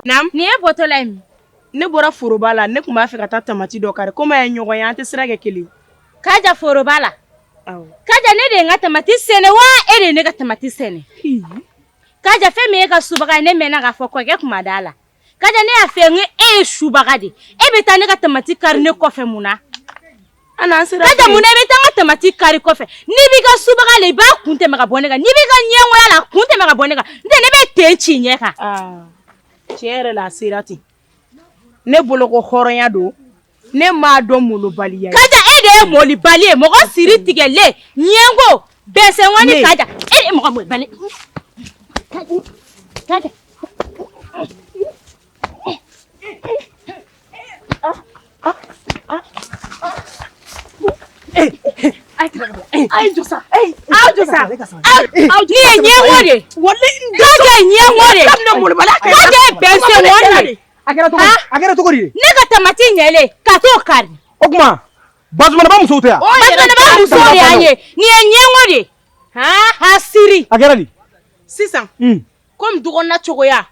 Naam. Nin ye bɔtɔla ye min? Ne bɔra foroba la, ne tun b'a fɛ ka taa tamati dɔ kari, komi an ye ɲɔgɔn ye, an tɛ sira kɛ kelen. Kaja foroba la. Awɔ. Kaja, ne de ye n ka tamati sɛnɛ wa e de ye ne ka tamati sɛnɛ? Kaja, fɛn min ye e ka subaga ye, ne mɛnna k'a fɔ kɔkɛ kuma da la. Kaja, ne y'a fɛ n ko e ye subaga de. E bɛ taa ne ka tamati kari ne kɔfɛ mun na? An sera. Kaja, mun na i bɛ taa n ka tamati kari kɔfɛ? N'i b'i ka subaga la, i b'a kun tɛmɛ ka bɔ ne kan. N'i b'i ka ɲɛngoya la, a kun tɛmɛ ka bɔ ne kan. N tɛ ne bɛ ten ci ɲɛ kan. Aa, tiɲɛ yɛrɛ la, a sera ten. Ne bolo ko hɔrɔnya don, ne m'a dɔn molobaliya ye. Kaja, e de ye molibali ye, mɔgɔ siri tigɛlen, ɲɛngo, bɛsɛnŋɔni. Ne. Kaja, e de ye mɔgɔ molibali. Kaja. A ye jɔ sa, a jɔ sa. Nin ye ɲɛngo de ye. Kaja ye ɲɛngo de ye. Kabini molobaliya kɛ. Kaja ye bɛsɛnŋɔni de ye. A kɛra cogo di? A kɛra cogo di? Ne ka tamati ɲɛlen ka t'o kari. O tuma Bazumanaba musow tɛ yan? Bazumanaba musow de y'an ye. Nin ye ɲɛngo de ye. Ha siri. A kɛra di? Sisan, komi dukɔnɔna cogoya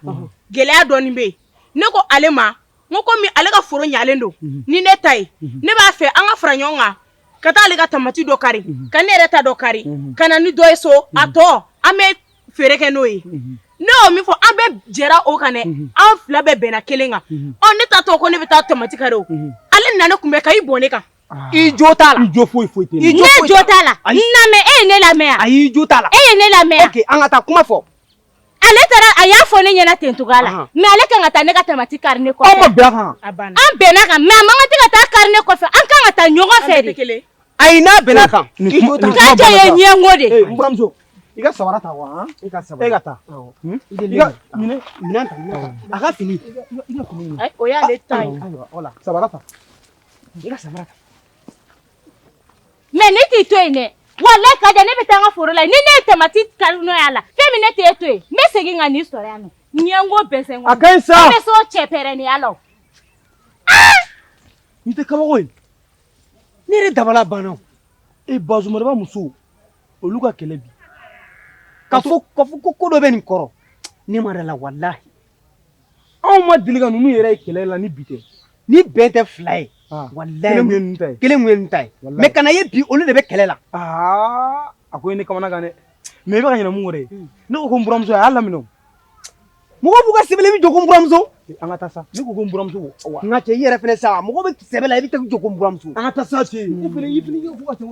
gɛlɛya dɔɔni bɛ yen, ne ko ale ma, n ko komi ale ka foro ɲalen don ni ne ta ye, ne b'a fɛ an ka fara ɲɔgɔn kan ka taa ale ka tamati dɔ kari, ka ne yɛrɛ ta dɔ kari, ka na ni dɔ ye so, a tɔ an bɛ feere kɛ n'o ye. Ne y'o min fɔ, an bɛɛ jɛra o kan dɛ, an fila bɛɛ bɛnna kelen kan. Ɔ, ne ta tɔ ko ne bɛ taa tamati kari, o ale nana ne kunbɛn ka i bɔn ne kan. I jo t'a la. I jo foyi foyi tɛ. Ne jo t'a la. N lamɛn, e ye ne lamɛn yan. Ayi, i jo t'a la. E ye ne lamɛn yan. Ok, an ka taa kuma fɔ. Ale taara, a y'a fɔ ne ɲɛna ten cogoya la, mais ale kan ka taa ne ka tamati kari ne kɔfɛ. Aw ma bɛn a kan. A banna. An bɛnna kan, mais a man kan tɛ ka taa kari ne kɔfɛ, an kan ka taa ɲɔgɔn fɛ de. Kelen. Ayi, n'a bɛnna a kan. I jo t'a la. Kaja ye ɲɛngo de ye. N buramuso, i ka sabara ta wa? I ka sabara. E ka taa. I ka minɛ minɛn ta. A ka fini. I ka fini minɛ. O y'ale ta ye. Ayiwa, wala sabara ta. I ka sabara ta. Mais ne t'i to yen dɛ. Walayi Kaja, ne bɛ taa n ka foro la, ni ne ye tamati kari n'o y'a la, fɛn min ne t'e to yen, n bɛ segin ka n'i sɔrɔ yan nɔ. Ɲɛngo bɛsɛn. A ka ɲi sa. E bɛ s'o cɛpɛrɛnnenya la o. Nin tɛ kabako ye. Ne yɛrɛ dabala banna o. E Bazumanaba musow, olu ka kɛlɛ bi. Ka fɔ ko ko dɔ bɛ nin kɔrɔ. Ne ma da la walahi. Anw ma deli ka ninnu yɛrɛ ye kɛlɛ la ni bi tɛ. Ni bɛn tɛ fila ye. Walahi. Kelen kun ye ninnu ta ye. Kelen kun ye ninnu ta ye. Mais ka na ye bi, olu de bɛ kɛlɛ la. Aa, a ko ye ne kamana gan dɛ. Mais i bɛ ka ɲinɛ mun kɔ dɛ. Ne ko ko n buramuso, a y'a laminɛ o. Mɔgɔ b'u ka sɛbɛn la, i bɛ jɔ ko n buramuso. An ka taa sa. Ne ko ko n buramuso. N ka cɛ, i yɛrɛ fɛnɛ sa, mɔgɔ bɛ sɛbɛ la, i bɛ taa jɔ ko n buramuso. An ka taa sa cɛ. I fɛnɛ, i fɛnɛ, i ka ko ka ca.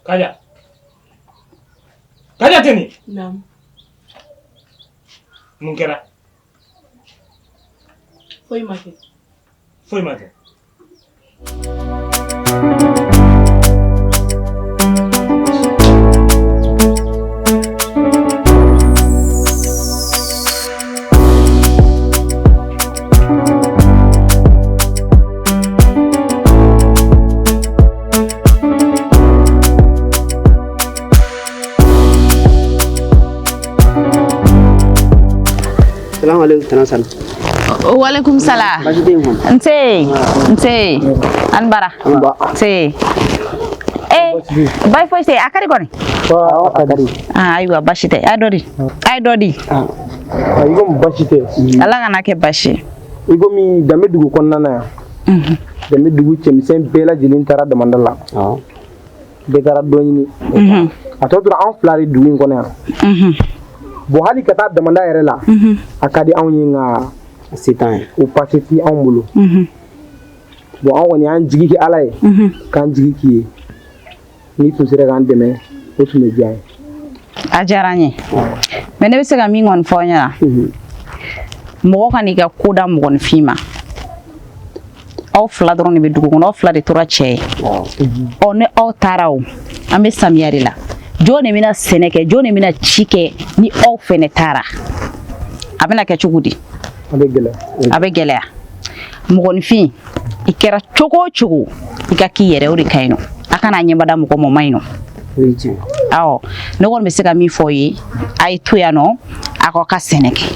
Kaja. Kaja tɛ nin. Naamu. Mun kɛra? Foyi ma kɛ. Foyi ma kɛ. Salamu alaikum, tana Sanu. Walaikum salam. Baasi tɛ yen kɔni? Nse. Nse. An bara. Nba. Nse. Eh, baasi foyi tɛ yen. A ka di kɔni? Awɔ, a ka di. Ah, ayiwa, baasi tɛ. A ye dɔ di. A ye dɔ di. I komi baasi tɛ. Ala kana kɛ baasi ye. I komi danbe dugu kɔnɔna na yan. Danbe dugu cɛmisɛn bɛɛ lajɛlen taara damanda la. Bɛɛ taara dɔ ɲini. A tɔ tora an fila de dugu in kɔnɔ yan. Bon, hali ka taa damanda yɛrɛ la, a ka di anw ye, nka Se t'an ye. O pase ti anw bolo. Bon, anw kɔni y'an jigi kɛ Ala ye, k'an jigi k'i ye. N'i tun sera k'an dɛmɛ, o tun bɛ diya an ye. A diyara n ye. Mais ne bɛ se ka min kɔni fɔ aw ɲɛna. Mɔgɔ kan'i ka ko da mɔgɔninfin ma. Aw fila dɔrɔn de bɛ dugu kɔnɔ, aw fila de tora cɛ ye. Ɔ, ni aw taara o, an bɛ samiya de la. Jɔn de bɛna sɛnɛ kɛ, jɔn de bɛna ci kɛ ni aw fɛnɛ taara? A bɛna kɛ cogo di? A bɛ gɛlɛya. A bɛ gɛlɛya. Mɔgɔninfin, i kɛra cogo o cogo, i ka k'i yɛrɛ, o de ka ɲi nɔ. A kana kana ɲɛbada mɔgɔ ma o man ɲi nɔ. Awɔ, ne kɔni bɛ se ka min fɔ ye, a ye to yan nɔ, a k'aw ka sɛnɛ kɛ.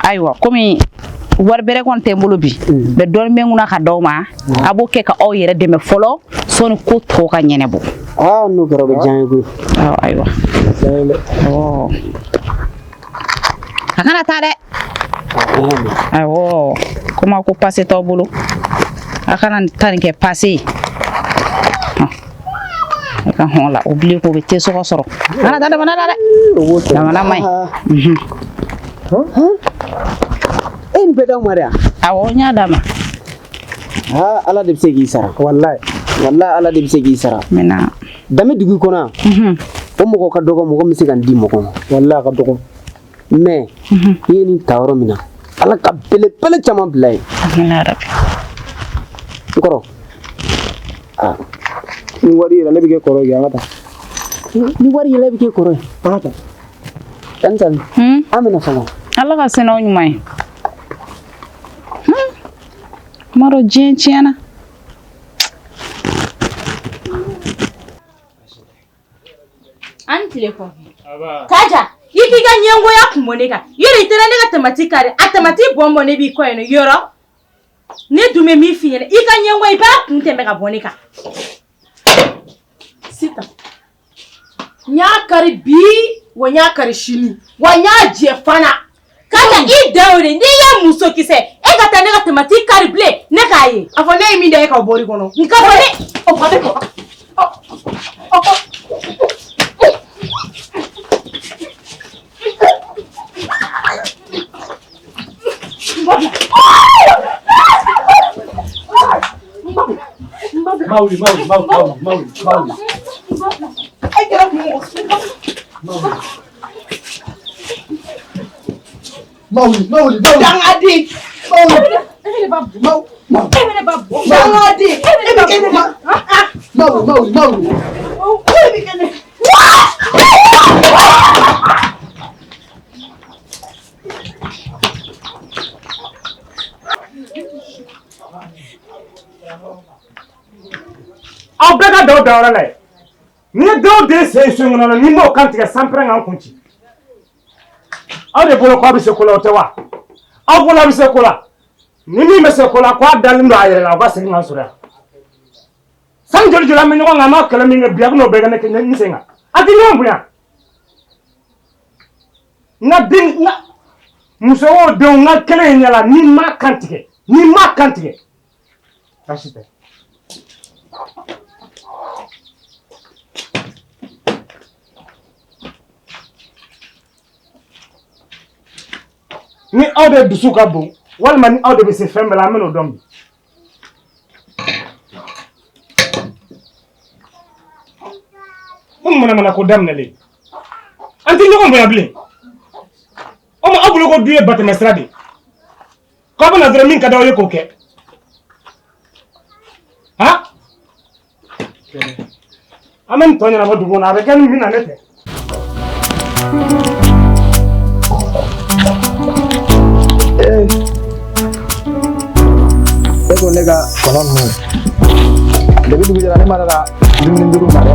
Ayiwa, komi wari bɛrɛ kɔni tɛ n bolo bi, mais dɔɔni bɛ n kunna ka d'aw ma, a b'o kɛ ka aw yɛrɛ dɛmɛ fɔlɔ sɔnni ko tɔw ka ɲɛnabɔ. Aa, n'o kɛra o bɛ diya n ye koyi. Awɔ, ayiwa. Awɔ. A kana taa dɛ. Awɔ, komi aw ko pase t'aw bolo, a kana taa nin kɛ pase ye. A ka hɔn la, oublier k'o bɛ te sɔgɔ sɔrɔ. A kana taa damana la dɛ. Damana man ɲi. E nin bɛɛ d'aw ma de wa? Awɔ, n y'a d'a ma. Aa, Ala de bɛ se k'i sara. Walayi. Walayi, Ala de bɛ se k'i sara. Maintenant. Danbe dugu kɔnɔ yan. O mɔgɔ ka dɔgɔ, mɔgɔ min bɛ se ka nin di mɔgɔ ma. Walayi, a ka dɔgɔ. Mais i ye nin ta yɔrɔ min na, Ala ka belebele caman bila yen. Amina yarabi. N kɔrɔ. Aa. Ni wari yɛrɛ ne bɛ kɛ kɔrɔ ye, an ka taa. Ni wari yɛlɛ bɛ kɛ kɔrɔ ye. An ka taa. Tani Sani. An bɛna fɔlɔ. Ala ka sɛnɛw ɲuman ye. Kuma dɔ diɲɛ tiɲɛna. An tile kɔ. Kaja, i k'i ka ɲɛngoya kun bɔ ne kan. Yɔrɔ i taara ne ka tamati kari, a tamati bɔn bɔn ne b'i kɔ yen nɔ yɔrɔ. Ne dun bɛ min f'i ɲɛna, i ka ɲɛngoya i b'a kun tɛmɛ ka bɔ ne kan. Sitan, n y'a kari bi, wa n y'a kari sini, wa n y'a jɛ fana. Kaja, i dan y'o de ye, n'i ye muso kisɛ, e ka taa ne ka tamati kari bilen, ne k'a ye. A fɔ ne ye min da e ka o bɔr'i kɔnɔ. N ka fɔ ne. O fa bɛ kɔ. Mawuli, mawuli, mawuli, mawuli, mawuli. Ay, kɛra kun mɔgɔ. Mawuli, mawuli, mawuli. Dangaden. Mawuli. E bɛ ne ba bɔ. Dangaden. E bɛ ne ba bɔ. Mawuli, mawuli, mawuli. E bɛ kɛ ne. Aw bɛɛ ka daw dayɔrɔ la yen. Ni ye den o den sen so in kɔnɔ la, n'i m'o kan tigɛ sanpɛrɛn k'an kun ci. Aw de bolo k'aw bɛ se ko la, o tɛ wa? Aw bolo aw bɛ se ko la. Ni min bɛ se ko la, k'a dalen don a yɛrɛ la, o ka segin k'an sɔrɔ yan. San joli joli an bɛ ɲɔgɔn kan, an b'a kɛlɛ min kɛ bi, a bɛ n'o bɛɛ kɛ ne n sen kan. A tɛ ɲɔgɔn bonya. N ka den, n ka muso o denw, n ka kelen in ɲɛ la, ni n m'a kan tigɛ, ni n m'a kan tigɛ, baasi tɛ. Ni aw de dusu ka bon, walima ni aw de bɛ se fɛn bɛɛ la, an bɛn'o dɔn bi. Ko manamana ko daminɛlen, an tɛ ɲɔgɔn bonya bilen. O ma aw bolo ko du ye batɛmɛ sira de ye, k'aw bɛna dɔrɔn min ka d'aw ye k'o kɛ. Han, an bɛ nin tɔ ɲɛnabɔ dugu kɔnɔ, a bɛ kɛ ni min na ne tɛ. E ko ne ka kɔnɔ ninnu, depuis dugu jɛra ne ma da dumuni duuru ma dɛ.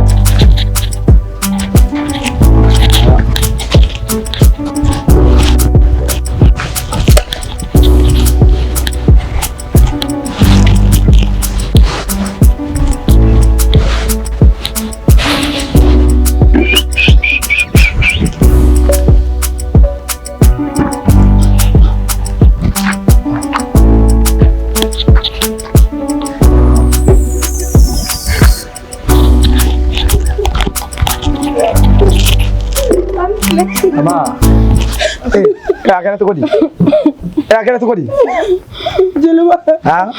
Ama. Eh, a kɛra cogo di? Eh, a kɛra cogo di? Jeliba. Han?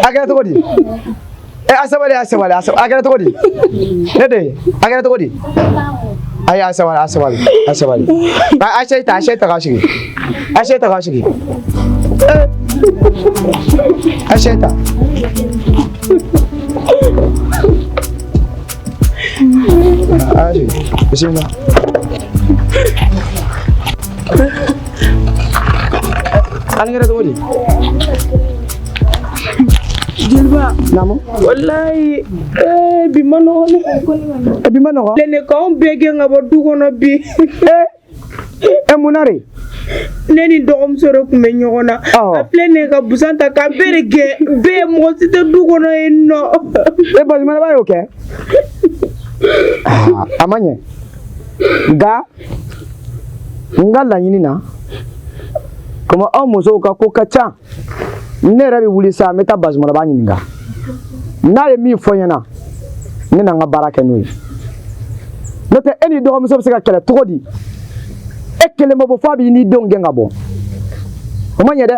A kɛra cogo di? Eh, a sabali, a sabali, a sabali. A kɛra cogo di? Ne den, a kɛra cogo di? Ayi, a sabali, a sabali, a sabali. A a ta, a ta k'a sigi. A ta k'a sigi. Eh. A ta. A sigi. Bismillah. An kɛra cogo di? Jeliba. Naamu. Walayi bi ma nɔgɔn dɛ. Bi ma nɔgɔn. Ne k'anw bɛɛ gɛn ka bɔ du kɔnɔ bi. Mun na de? Ne ni dɔgɔmuso de tun bɛ ɲɔgɔn na. A filɛ nin ye ka busan ta k'a bɛɛ de gɛn bɛɛ mɔgɔ si tɛ du kɔnɔ yen nɔ. Bazumanaba y'o kɛ? A ma ɲɛ. Nka n ka laɲini na komi aw musow ka ko ka ca ne yɛrɛ bɛ wuli sa n bɛ taa Bazumanaba ɲininka n'a ye min fɔ n ɲɛna ne na n ka baara kɛ n'o ye n'o tɛ e ni dɔgɔmuso bɛ se ka kɛlɛ cogo di e kelen ma bɔ f'a b'i n'i denw gɛn ka bɔ o ma ɲɛ dɛ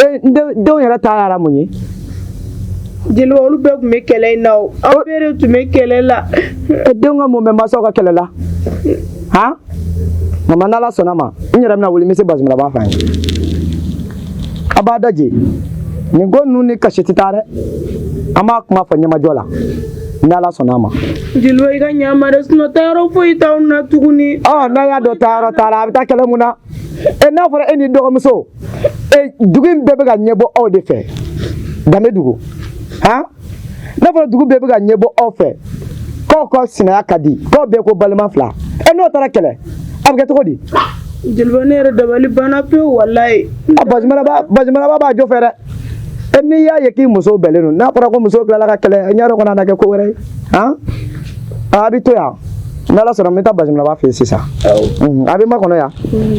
e denw yɛrɛ ta yɛrɛ mun ye. Jeliba olu bɛɛ tun bɛ kɛlɛ in na o aw bɛɛ de tun bɛ kɛlɛ la. E denw ka mun bɛ mansaw ka kɛlɛ la han mama n'ala sɔnna ma n yɛrɛ bɛna wuli n bɛ se Bazumanaba fan ye a b'a daje nin ko ninnu ni kasi tɛ taa dɛ an b'a kuma fɔ ɲɛmajɔ la n'ala sɔnna a ma. Jeliba i ka ɲa n ma dɛ sinɔn taayɔrɔ foyi t'anw na tuguni. Ɔ n'a y'a dɔn taayɔrɔ t'a la a bɛ taa kɛlɛ mun na n'a fɔra e ni dɔgɔmuso dugu in bɛɛ bɛ ka ɲɛbɔ aw de fɛ danbe dugu han n'a fɔra dugu bɛɛ bɛ ka ɲɛbɔ aw fɛ k'aw ka sinaya ka di k'aw bɛɛ ko balima fila n'o taara kɛlɛ a bɛ kɛ cogo di. Jeliba ne yɛrɛ dabali banna pewu walayi. A Bazumanaba b'a jɔ fɛ dɛ n'i y'a ye k'i muso bɛnnen don n'a fɔra ko muso tilala ka kɛlɛ n y'a dɔn kɔni a na kɛ ko wɛrɛ ye han a bɛ to yan n'ala sɔnna n bɛ taa Bazumanaba fɛ yen sisan a bɛ makɔnɔ yan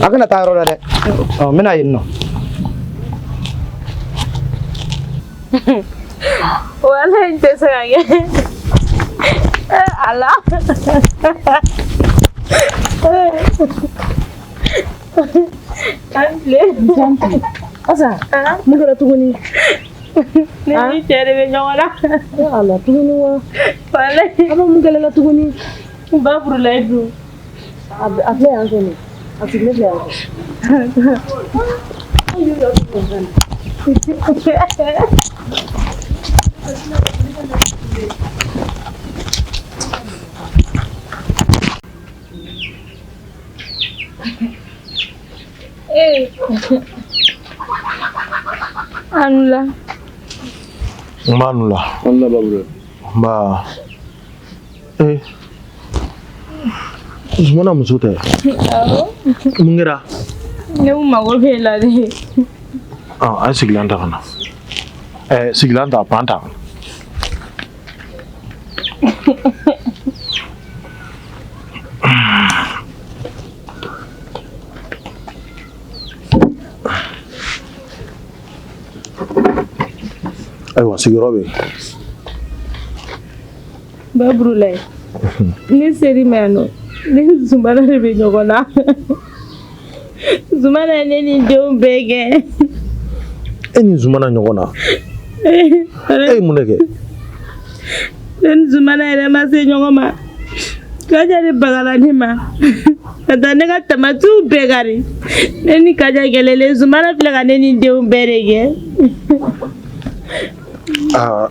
a kana taa yɔrɔ la dɛ n bɛna yen nɔ. Walayi n tɛ se ka kɛ ala. An tile. Asa, mun kɛra tuguni? Ne ni cɛ de bɛ ɲɔgɔn na. Ala tuguni wa? Walayi. A bɛ mun kɛlɛ la tuguni? N ba furula e dun. A filɛ yan fɛ nin. A sigilen filɛ yan fɛ. Anula. N b'a nula. Anula Babure. N ba. Zumana muso tɛ? Awɔ. Mun kɛra? Ne mago b'e la de. A ye sigilan ta ka na. Sigilan ta, pan ta. Ayiwa sigiyɔrɔ bɛ yen. Baburulayi ne ser'i ma yan nɔ ne ni Zumana de bɛ ɲɔgɔn na. Zumana ye ne ni denw bɛɛ gɛn. E ni Zumana ɲɔgɔn na? E ye mun de kɛ? Ne ni Zumana yɛrɛ ma se ɲɔgɔn ma. Kaja de bagala ne ma ka taa ne ka tamatiw bɛɛ kari. Ne ni Kaja kɛlɛlen Zumana filɛ ka ne ni denw bɛɛ de gɛn. Aa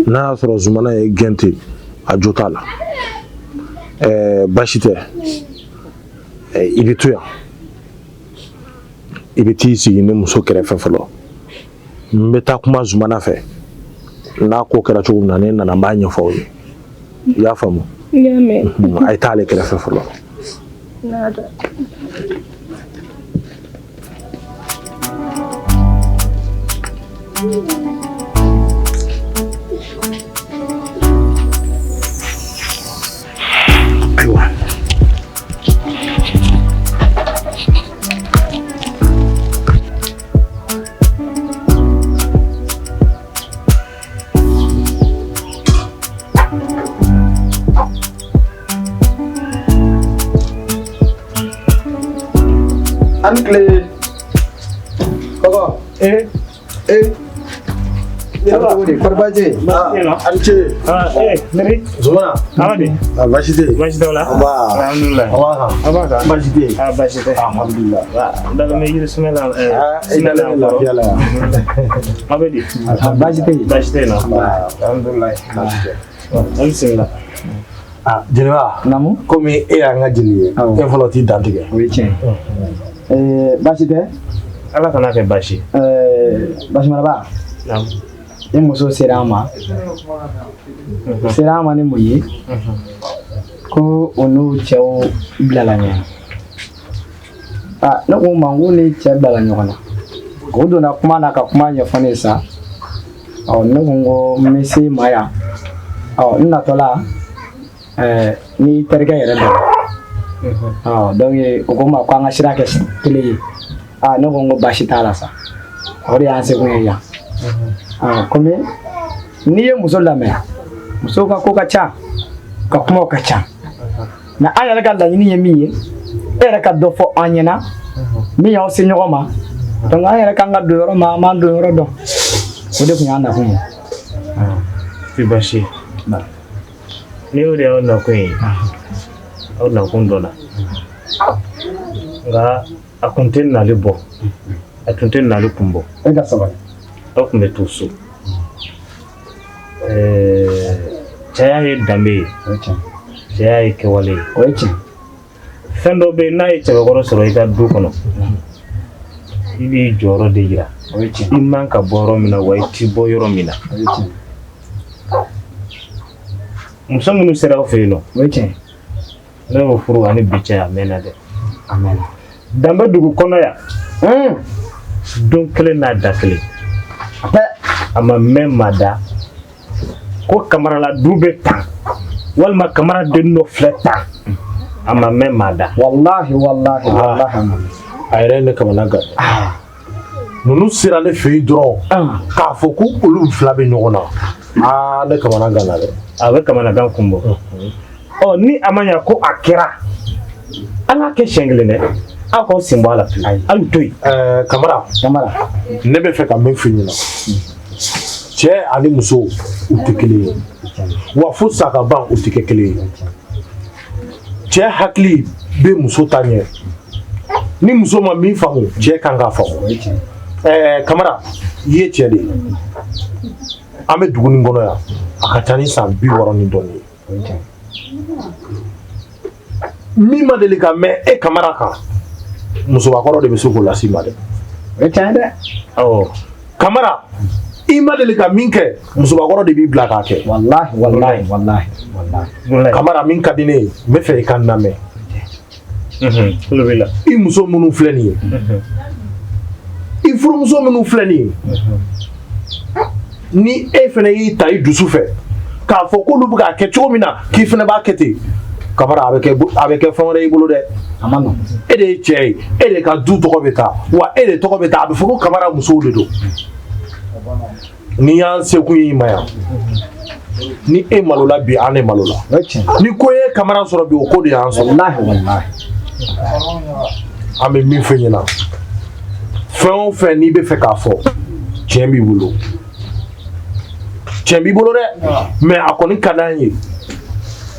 n'a y'a sɔrɔ Zumana ye gɛn ten a jo t'a la. Baasi tɛ i bɛ to yan i bɛ t'i sigi ne muso kɛrɛfɛ fɔlɔ n bɛ taa kuma Zumana fɛ n'a ko kɛra cogo min na ne nana n b'a ɲɛfɔ aw ye i y'a faamu. N y'a mɛn. A ye taa ale kɛrɛfɛ fɔlɔ. Ayiwa. An tile. Kɔkɔ. Kɔri baasi tɛ yen? A ni ce. Nere. Zumana. Ala de. Baasi tɛ yen. Baasi t'aw la. Nba. Alhamdulilayi. A b'a kan. A b'a kan. Baasi tɛ yen. Baasi tɛ. Alhamdulilayi. N dalen bɛ yiri sumɛ la. I dalen bɛ lafiya la yan. Aw bɛ di? Baasi tɛ yen. Baasi tɛ yen nɔ. Alhamdulilayi. Baasi tɛ. Aw bisimila. Jeliba. Naamu. Komi e y'an ka jeli ye. E fɔlɔ t'i dantigɛ. O ye tiɲɛ ye. Baasi tɛ? Ala kana kɛ baasi ye. Bazumanaba. I muso sera an ma. U sera an ma ni mun ye? Ko u n'u cɛw bilala ɲɔgɔn na. Ah, ne ko u ma n k'u ni cɛ bilala ɲɔgɔn na. O donna kuma na ka kuma ɲɛfɔ ne ye sa. Ɔ ne ko n ko n bɛ se ma yan. Ɔ n natɔla ɛɛ n'i terikɛ yɛrɛ dɔn. Ɔ donc o ko n ma ko an ka sira kɛ kelen ye. Aa ne ko n ko baasi t'a la sa. O de y'an sekun ye yan. Ɔ komi n'i ye muso lamɛn, musow ka ko ka ca, ka kumaw ka ca. Mais an yɛrɛ ka laɲini ye min ye, e yɛrɛ ka dɔ fɔ an ɲɛna min y'aw se ɲɔgɔn ma. Donc an yɛrɛ kan ka don yɔrɔ min an b'an don yɔrɔ dɔn. O de tun y'an nakun ye. Tɛ baasi ye. Ni o de y'aw nakun ye, aw nakun dɔnna. Nka a kun tɛ nali bɔ, a tun tɛ nali kun bɔ. E ka sabali. Aw tun bɛ to so. Ɛɛ cɛya ye danbe ye. O ye tiɲɛ. Cɛya ye kɛwale ye. O ye tiɲɛ. Fɛn dɔ bɛ yen n'a ye cɛbakɔrɔ sɔrɔ i ka du kɔnɔ, i b'i jɔyɔrɔ de yira. O ye tiɲɛ. I man ka bɔ yɔrɔ min na wa i ti bɔ yɔrɔ min na. O ye tiɲɛ. Muso minnu sera aw fɛ yen nɔ. O ye tiɲɛ. Ne y'o furu ani bi cɛ a mɛnna dɛ. A mɛnna. Danbe dugu kɔnɔ yan. Don kelen n'a da kelen. A ma mɛn maa da ko kamarala du bɛ tan walima kamara den dɔ filɛ tan a ma mɛn maa da. Walahi walahi walahi a ma mɛn. A yɛrɛ ye ne kamana gan. Ninnu sera ne fɛ yen dɔrɔn k'a fɔ ko olu fila bɛ ɲɔgɔn na aa ne kamana ganna dɛ. A bɛ kamanagan kun bɔ. Ɔ ni a ma ɲa ko a kɛra an k'a kɛ siɲɛ kelen dɛ aw k'aw sen bɔ a la pewu aw y'u to yen. Ɛɛ Kamara. Kamara. Ne bɛ fɛ ka min f'i ɲɛna cɛ ani muso u tɛ kelen ye wa fo sa ka ban u tɛ kɛ kelen ye cɛ hakili bɛ muso ta ɲɛ ni muso ma min faamu cɛ kan k'a faamu ɛɛ Kamara i ye cɛ de ye an bɛ dugu nin kɔnɔ yan a ka ca ni san 60 ni dɔɔnin ye min ma deli ka mɛn e Kamara kan musobakɔrɔ de bɛ se k'o las'i ma dɛ. O ye tiɲɛ ye dɛ. Awɔ Kamara i ma deli ka min kɛ musobakɔrɔ de b'i bila k'a kɛ. Walahi walahi walahi walahi. Kamara min ka di ne ye n bɛ fɛ i ka n lamɛn. Tulo b'i la. I muso minnu filɛ nin ye. I furumuso minnu filɛ nin ye. Ni e fana y'i ta i dusu fɛ k'a fɔ k'olu bɛ k'a kɛ cogo min na k'i fana b'a kɛ ten Kamara a bɛ kɛ fɛn wɛrɛ y'i bolo dɛ. A ma nɔgɔn. E de ye cɛ ye e de ka du tɔgɔ bɛ taa wa e de tɔgɔ bɛ taa a bɛ fɔ ko Kamara musow de don. N'i y'an sekun y'i ma yan ni e malola bi an de malola. O ye tiɲɛ. Ni ko ye Kamara sɔrɔ bi o ko de y'an sɔrɔ. Walahi walahi. An bɛ min f'i ɲɛna fɛn o fɛn n'i bɛ fɛ k'a fɔ tiɲɛ b'i bolo tiɲɛ b'i bolo dɛ mais a kɔni ka d'an ye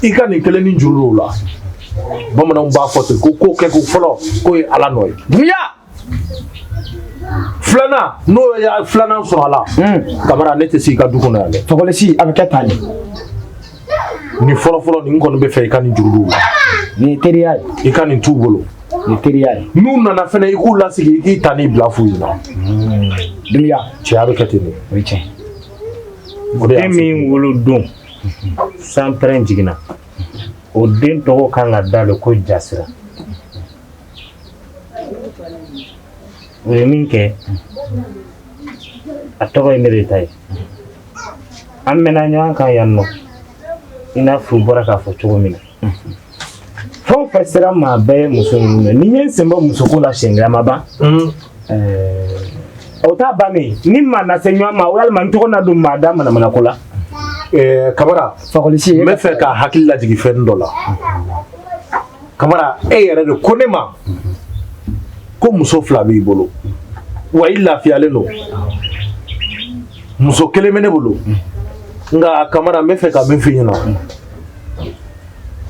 i ka nin kelen ni juru dɔw la bamananw b'a fɔ ten ko ko kɛ ko fɔlɔ k'o ye ala nɔ ye. Dunya. Filanan n'o ye filanan sɔrɔ a la. Kamara ne tɛ se i ka du kɔnɔ yan dɛ. Fakɔlɔsi a bɛ kɛ tan de. Nin fɔlɔfɔlɔ nin kɔni bɛ fɛ i ka nin juru dɔw la. Nin ye teriya ye. I ka nin t'u bolo. Nin ye teriya ye. N'u nana fɛnɛ i k'u lasigi i k'i ta n'i bila f'u ɲɛna. Dunya. Cɛya bɛ kɛ ten de. O ye tiɲɛ. O de y'a Den min wolodon sanpɛrɛn jiginna o den tɔgɔ kan ka da de ko Jasira. O ye min kɛ a tɔgɔ ye ne de ta ye. An mɛnna ɲɔgɔn kan yan nɔ i n'a fɔ u bɔra k'a fɔ cogo min na. Fɛn o fɛn sera maa bɛɛ ye muso ninnu na ni n ye n sen bɔ musoko la siɲɛ kelen a ma ban. O t'a bannen ni maa na se ɲɔgɔn ma walima n tɔgɔ na don maa da manamanako la. Kamara Fakɔlɔsi. N bɛ fɛ ka hakili lajigin fɛn dɔ la. Kamara e yɛrɛ de ko ne ma ko muso fila b'i bolo wa i lafiyalen don muso kelen bɛ ne bolo nka Kamara n bɛ fɛ ka min f'i ɲɛna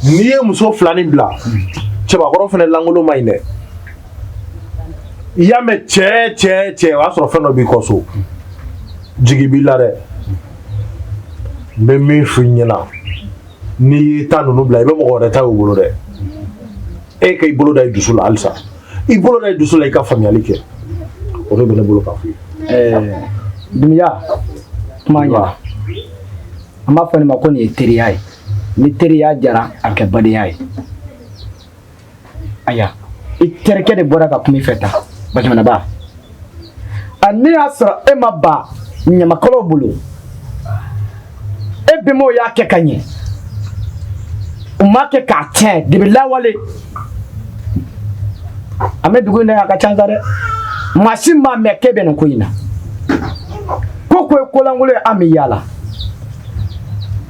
n'i ye muso fila nin bila cɛbakɔrɔ fana lankolon man ɲi dɛ i y'a mɛn cɛ cɛ cɛ o y'a sɔrɔ fɛn dɔ b'i kɔ so jigi b'i la dɛ n bɛ min f'i ɲɛna n'i y'i ta ninnu bila i bɛ mɔgɔ wɛrɛ ta y'u bolo dɛ e ka i bolo da i dusu la halisa i bolo da i dusu la i ka faamuyali kɛ o de bɛ ne bolo k'a f'i ye. Dunbiya, kuma ɲɛna. An b'a fɔ nin ma ko nin ye teriya ye. Ni teriya jara, a bɛ kɛ badenya ye. Ayiwa, i terikɛ de bɔra ka kuma i fɛ tan, Bazumanaba. A ne y'a sɔrɔ e ma ban ɲamakalaw bolo, e bɛnbaw y'a kɛ ka ɲɛ, u m'a kɛ k'a tiɲɛ debi lawale. An bɛ dugu in na yan, a ka ca sa dɛ. Maa si m'a mɛn k'e bɛ nin ko in na. Ko ko ye kolankolon ye, an bɛ yaala.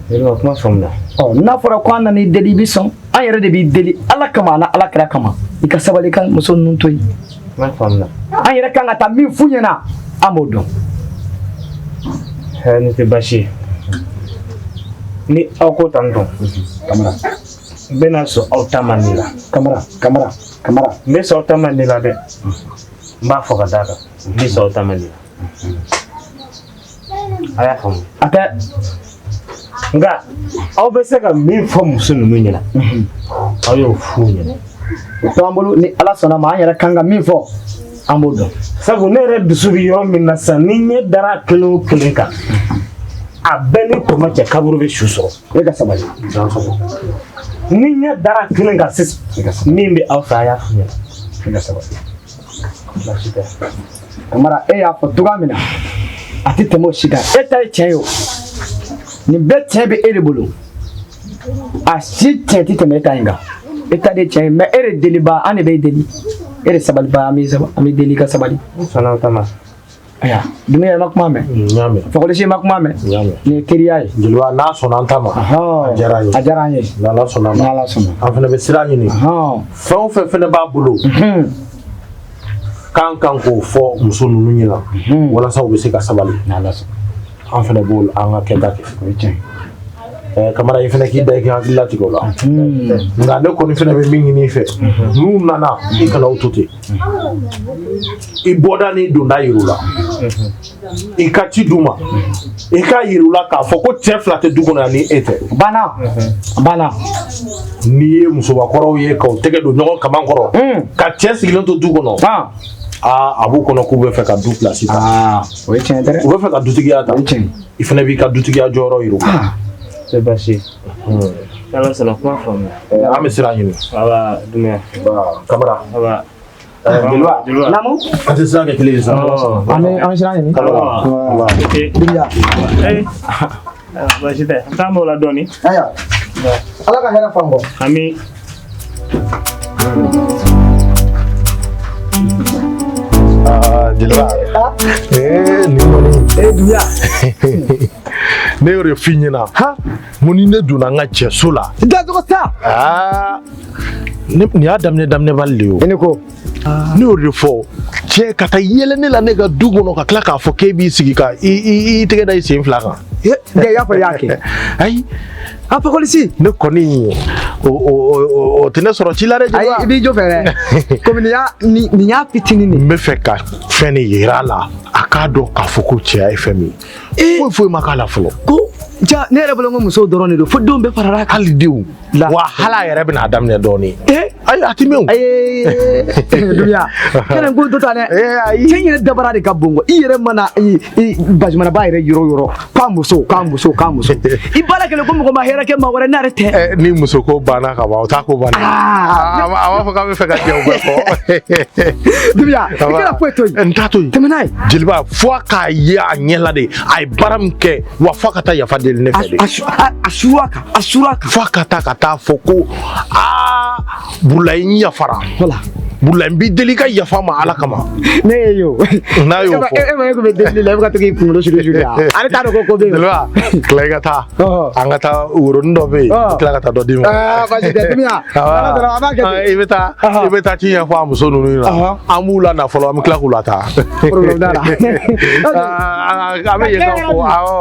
Jeliba, kuma faamuya. Ɔ, n'a fɔra ko an nana i deli, i bɛ sɔn. An yɛrɛ de b'i deli Ala kama ani Ala kira kama, i ka sabali ka muso ninnu to yen. Kuma faamuya. An yɛrɛ kan ka taa min f'u ɲɛna, an b'o dɔn. Hɛrɛ, ni tɛ baasi ye. Ni aw ko tan tɔ, Kamara, n bɛna sɔn aw ta ma nin la. Kamara, Kamara, Kamara. N bɛ sɔn aw ta ma nin la dɛ. N b'a fɔ ka d'a kan, n bɛ sɔn aw ta ma nin la. A y'a faamu? A tɛ. Nka aw bɛ se ka min fɔ muso ninnu ɲɛna, aw y'o f'u ɲɛna. O to an bolo, ni Ala sɔnna ma, an yɛrɛ kan ka min fɔ, an b'o dɔn. Sabu ne yɛrɛ dusu bɛ yɔrɔ min na sisan, ni ɲɛ dara kelen o kelen kan, a bɛɛ ni kɔmɔ cɛ kaburu bɛ su sɔrɔ. E ka sabali. Ni ɲɛ dara kelen kan sisan, min bɛ aw fɛ, a y'a f'u ɲɛna. E ka sabali. Baasi tɛ. Kamara, e y'a fɔ cogoya min na, a tɛ tɛmɛ o si kan. E ta ye tiɲɛ ye o. Nin bɛɛ tiɲɛ bɛ e de bolo. A si tiɲɛ tɛ tɛmɛ e ta in kan. E ta de ye tiɲɛ ye, mais e de deliba, an de b'e deli. E de sabaliba, an b'i deli i ka sabali. N sɔnna aw ta ma. Ayiwa, Dunbiya, i ma kuma mɛn. N y'a mɛn. Fakɔlisi, i ma kuma mɛn. N y'a mɛn. Nin ye teriya ye. Jeliba, n'a sɔnna an ta ma, a diyara an ye. A diyara an ye. N'Ala sɔnna ma. N'Ala sɔnna. An fana bɛ sira ɲini. Fɛn o fɛn fana b'a bolo, k'an kan k'o fɔ muso ninnu ɲɛna, walasa u bɛ se ka sabali. N'Ala sɔnna. An fana b'o an ka kɛta kɛ. O ye tiɲɛ ye. Kamara, i fana k'i da i k'i hakili latigɛ o la. Nka ne kɔni fana bɛ min ɲini i fɛ, n'u nana, i kana u to ten. I bɔda n'i donda yir'u la. I ka ci d'u ma. I ka yir'u la k'a fɔ ko cɛ fila tɛ du kɔnɔ yan ni e tɛ. Banna. Banna. N'i ye musobakɔrɔw ye k'u tɛgɛ don ɲɔgɔn kaman kɔrɔ, ka cɛ sigilen to du kɔnɔ, aa, a b'u kɔnɔ k'u bɛ fɛ ka du pilasi ta. O ye tiɲɛ dɛ. U bɛ fɛ ka dutigiya ta. O ye tiɲɛ. I fana b'i ka dutigiya jɔyɔrɔ yir'u la. Tɛ baasi ye. N'Ala sɔnna, kuma faamuya. An bɛ sira ɲini. Aba, Dunbiya. Kamara. Aba. Jeliba. Jeliba. Naamu. An tɛ sira kɛ kelen ye sa. An bɛ sira ɲini. Kamara. Dunbiya. Baasi tɛ. An t'an b'o la dɔɔni. Ayiwa. Ala ka hɛrɛ f'an kɔ. Ami. Jeliba. Nin kɔni. Dunbiya. Ne y'o de f'i ɲɛna. N ko ni ne donna n ka cɛso la. Dacogo sa. Aa, nin y'a daminɛ daminɛbali de ye o. I ni ko. Ne y'o de fɔ, cɛ ka taa yɛlɛ ne la ne ka du kɔnɔ, ka tila k'a fɔ k'e b'i sigi ka i tɛgɛ da i sen fila kan. I y'a fɔ i y'a kɛ. Ayi. A Fakɔlisi. Ne kɔni, o tɛ ne sɔrɔ ci la dɛ, Jeliba. Ayi, i b'i jɔ fɛ dɛ. Komi nin y'a fitinin de. N bɛ fɛ ka fɛn de yira a la, a k'a dɔn k'a fɔ ko cɛya ye fɛn min ye. Foyi foyi ma k'a la fɔlɔ. Ko ja, ne yɛrɛ bolo ko musow dɔrɔn de don, fo denw bɛɛ farala kan. Hali denw. Wa hali a yɛrɛ bɛna a daminɛ dɔɔnin. Ayi, a ti mɛn o. Ayi, Dunbiya, kɛnɛ ko dɔ ta dɛ. Ayi. Cɛ in yɛrɛ dabara de ka bon kɔ. I yɛrɛ mana i Bazumanaba yɛrɛ yɔrɔ o yɔrɔ, k'a muso, k'a muso, k'a muso. I baara kɛlen ko mɔgɔ ma hɛrɛ kɛ maa wɛrɛ n'ale tɛ. Ni muso ko banna ka ban, o t'a ko banna. A b'a fɔ k'a bɛ fɛ ka jɛ o bɛɛ kɔ. Dunbiya, i kana foyi to yen. N t'a to yen. Tɛmɛ n'a ye. Jeliba, fo a k'a ye a ɲɛ la de, a ye baara min kɛ, wa fo a ka taa yafa deli ne fɛ de. A suru a kan, a suru a kan. Fo a ka taa fɔ ko aa, Burulayi, n yafara. Voilà. Burulayi, n b'i deli i ka yafa ma Ala kama. Ne ye yo. N'a y'o fɔ. E ma e kun bɛ delili la, e bɛ ka to k'i kunkolo suru suru yan. Ale t'a dɔn ko bɛ yen. Jeliba, tila i ka taa. An ka taa woronin dɔ bɛ yen. Tila ka taa dɔ d'i ma. Baasi tɛ, Dunbiya. Ala sɔnna, an b'a kɛ ten. I bɛ taa ci ɲɛfɔ a muso ninnu ɲɛna. An b'u la na fɔlɔ, an bɛ tila k'u lataa. Problème t'a la. An bɛ yen nɔ fo, awɔ.